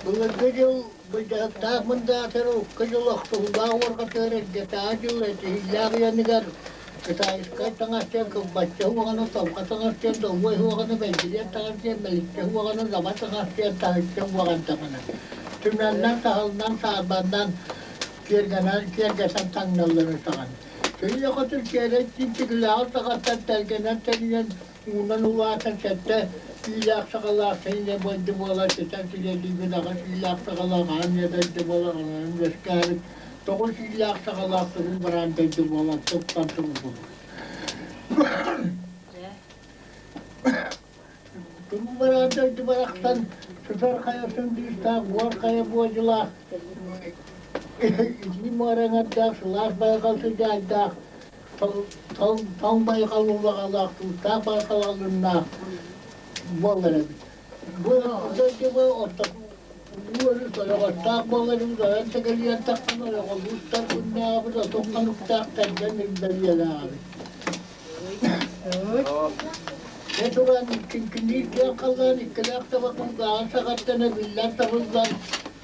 Былыргы дьыл былдьаһыктаах мындаатар урукку дьыл охсуһуулаах уорҕатыгар эрдэтээҕи дьыл этиһиилээх ыйаныгар кытайскай таҥас диэн кылбачча уоҕаны, тобҕо таҥас диэн долуой уоҕаны, бэлгилиэн таҥас диэн мэличчэ уоҕаны, лаба таҥас диэн таһычча уоҕан даҕаны. Түмэннэн, таһылынан, саарбаннан киэргэнэн, киэргэтэн таҥналларын саҕана. Сыыйа хотун сиэрэй чинчикилээҕи саҕаттан тэлгэнэн тэнийэн Уунан улаатан сэттэ иилээх саҕалаах сиҥэ дойду буолан ситэн силэлиибин аҕыс иилээх саҕалаах аан ийэ дойду буолан онон үөскээбит тоҕус иилээх саҕалаах туруу бараан дойду буолан туттан турбут. Туруу бараан дойду барахсан сытар хайатын быыстаах буор хайа буодьулаах итии муора эҥэрдээх сылаас байҕал сыдьаайдаах Тоҥ байҕал улаҕалаах, туустаах байҕал алыннаах буолар эбит. Бу дойдуга ортоку улуу өрүс ойоҕостоох буолар эбит, ойон тэгэлийэн тахсан ойоҕолуустар күннээҕибит, отун хонуктаах тэргэн үрдэлиэлээх эбит. Дьэ туран киҥкиниир киэҥ халлаан иккилээх таба кулгааҕын саҕаттан эбиллэн табыллан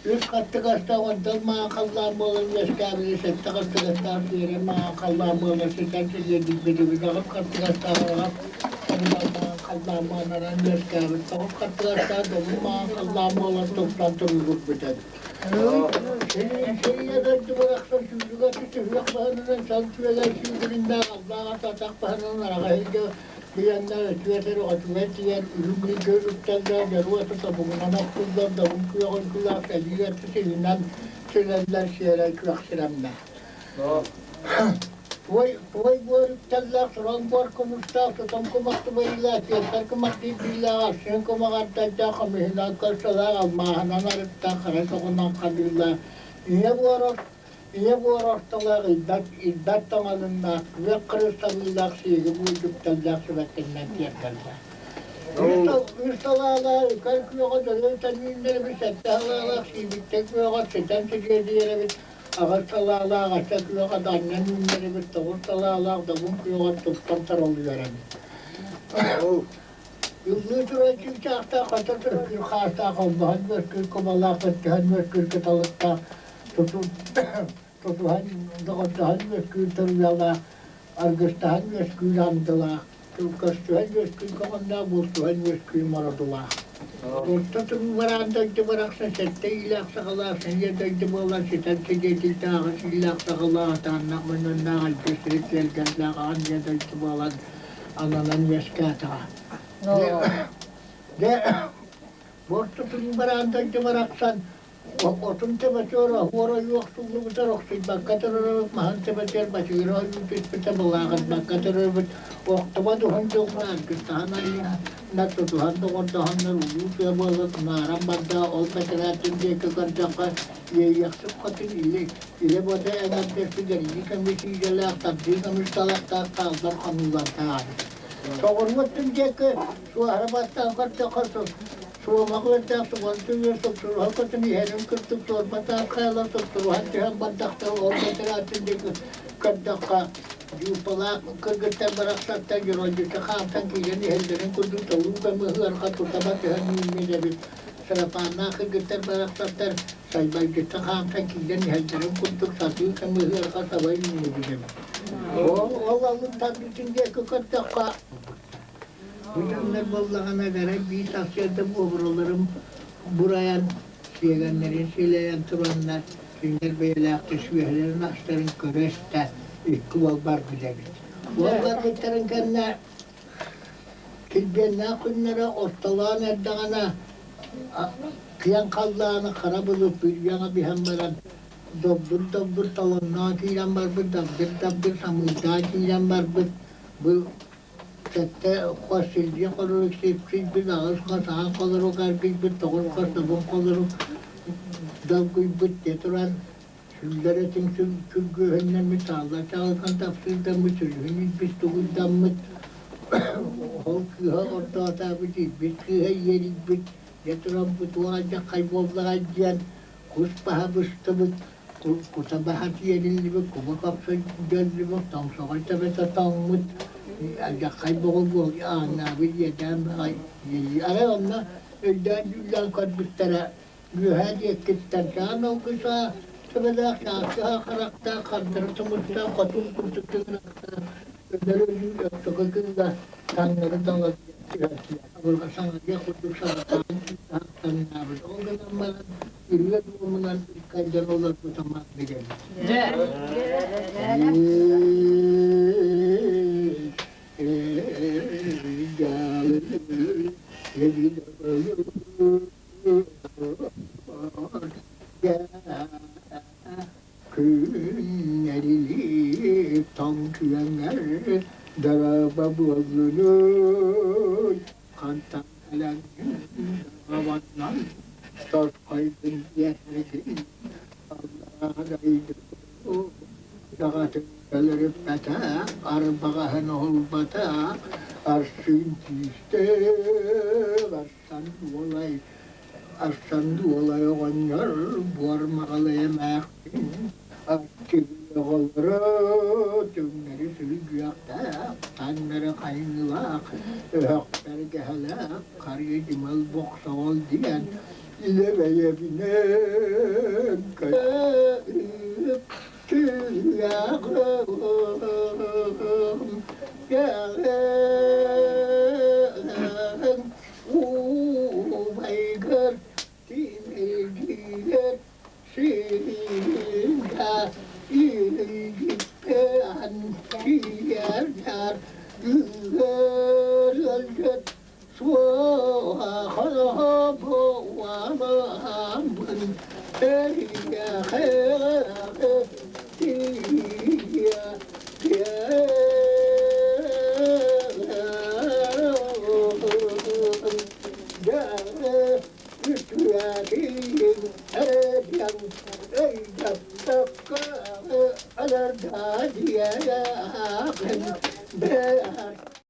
Үс хаттыгастаах онтон маҥан халлаан буолан үөскээбити сэттэ хаттыгастаах сиэрэ маҥан халлаан буолан ситэн силиэдийбитибит аҕыс хаттыгастаах аҕас хомунан маҥан халлаан буолан үөскээбит тоҕус хаттыгастаах добун маҥан халлаан буолан туттан турбуппут эбит. Сирийэ дойду барахсан сүүрүгэр түһүөх баһынынан сан күөлэй сүүрүгүннээх аллаах атах баһынан араҕа иһиргэ Киэннэр үтүөтэр оҕотугар тиийэн үрүҥ ыйга үктэллэр, дьоруота тобугунан охсуллар, добун күөҕүн кылаах сэлии өттө сиринэн силэллэр, сиэрэй күөх сирэмнээх. Туой, туой буор үктэллээх, сураҥ буор кумустаах, тутум кумах тубайыылаах, тиэрдэр кумах кирбиилээх, арсыын кумах ардайдаах, хомуһунан көрсөлөөх, алмааһынан арыттаах, хара соҕунан хабыылаах, ийэ буор Ийэ буор ортолоох ирбэт, ирбэт тоҥолуннаах, күөх кырыс сабыылаах сиэги буурдукталлаах сүбэттэннэн тиэрдэллэр. Үс салаалаах үкэр күөҕэ дьөлөй төнүүннэрэбит, сэттэ салаалаах сиибиктэ күөҕэ ситэн сидиэдийэрэбит, аҕыс салаалаах ача күөҕэ данньан үүннэрэбит, тоҕус салаалаах добун күөҕэ туттан торолуйарабыт. Ыллыы турар чыычаахтаах, хото турар хаастаах, холбоһон үөскүүр кумалаах, өттүһэн үөскүүр кыталыктаах, тутуһан доҕордоһон үөскүүр тыллаах, аргыстаһан үөскүүр андылаах, көрсүһэн үөскүүр көҕөннөөх, булсуһан үөскүүр мородулаах. Орто туруу бараан дойду барахсан сэттэ иилээх саҕалаах сэниэ дойду буолан ситэн сидиэтилтээҕи сиилээх саҕалаах атааннаах мөнүөннээх алгыс сирит тиэргэннээх аан ийэ дойду буолан ананан үөскээтэҕэ. Дьэ, бу орто туруу бараан дойду барахсан Отун төбөтүгэр оһуор ойуу охсуллубутар охсуйбакка турарыбыт, маһын төбөтүгэр бачыгыра ойуу түспүтэ былааҕырбакка турарбыт, охтубат уһун дьылҕа аргыстаһан арыйаннар, тутуһан доҕордоһоннор улуу тыа буолан унааран барда, ол бэтэрээтин диэки көрдөххө, иэйиэхсит хотун или илэ-бода эҥэрдэспит эрии көмүс иидэлээх, тардыы көмүс талахтаах хааллар хонуулардаах эбит. Соҕуруу өттүн диэки суоһара баттаан көрдөххө, Суомах үөрдээх субан түҥүр супсуруһа көтөн иһэрин курдук суорба таас хайалар супсуруһан түһэн бардахтар ол бэтэрээтин диэки көрдөххө дьууппалаах кыргыттар барахсаттар геройдуччу хаамсан киирэн иһэллэрин курдук толуу көмүс ыарха тута батыһан үүммүт эбит сарапааннаах кыргыттар барахсаттар сайбайдьытта хаамсан киирэн иһэллэрин курдук сатыы көмүс ыарха саба үүммүт эбит ол ол алын тардыытын диэки көрдөххө Бу дьоннор буоллаҕына бэрэ биир сарсыарда буобураларын бурайан, сиэгэннэрин силэйэн тураннар, кинилэр бэйэлээхтэр сүөһүлэрин астарын көрө-истэ икки уол барбыт эбит. Уол барбыттарын кэннэ килбиэннээх күннэрэ ортолоон эрдэҕинэ киэҥ халлааны хара былыт бүрүйэҕэ биһэн баран добдур-добдур толонноон киирэн барбыт, дабдыр-дабдыр самыырдаан киирэн барбыт. Бу Сэттэ хос силдьиэ холорук сипсийбит, аҕыс хос аан холорук аргыйбыт, тоҕус хос добун холорук долгуйбут дии туран, сүллэр этиҥ сүргүөһүннэммит, сааллар чаҕылхан тапсыырдаммыт, сүлүһүн илбис тугуйдаммыт, ол кыыһа ордоотообут, илбис кыыһа иэрийбит, дьэ туран бу туох алдьархай буоллаҕай диэн кус баһа быстыбыт, Кута баһа тиэриллибит, куба көхсө дьөллүбүт, тоҥсоҕой төбөтө тоҥмут, алдьархай боҕу буол ааҥнаабыт иэдээн баҕай. Арай онно өйдөөн дьүүллээн көрбүттэрэ. Үөһээ диэккиттэн чаан алгыса төбөлөөх, чааскыһа харахтаах, хардары тумустаах, хотун курдук тыҥырахтаах, өлөр өлүү өттөкө кыыла таҥнары далырыйан түһэрдилэр. Абырҕа саҥарыах курдук саҥатаан таҥнаабыт. Ол гынан баран ырыа дуомунан ыккайдан олорбута маннык эбит. Күннэрили тоҥ күөҥҥэр дорообо буоллунуй, хантан кэлэҥҥин дорообоннон тосхойдун диэххитин Аллараа дойду даҕатын өлөрүппэтэх, арбаҕаһын уһулбатах, арсыын күүстээх арсан уолай Арсан уолай оҕонньор буор маҕалай эмээхсин аччыгый оҕолоро түҥнэри сүргүөхтээх, таҥнары хайыҥылаах, өһөхтөр гэһэлээх, харыйа дьымал бохсоҕол диэн илэ бэйэбинэн Кэлэн убайгар тимиргиэр сиргэ илгиппээн тиийэр үөрөлгөт суохаабуамын эриэхэ тиийэ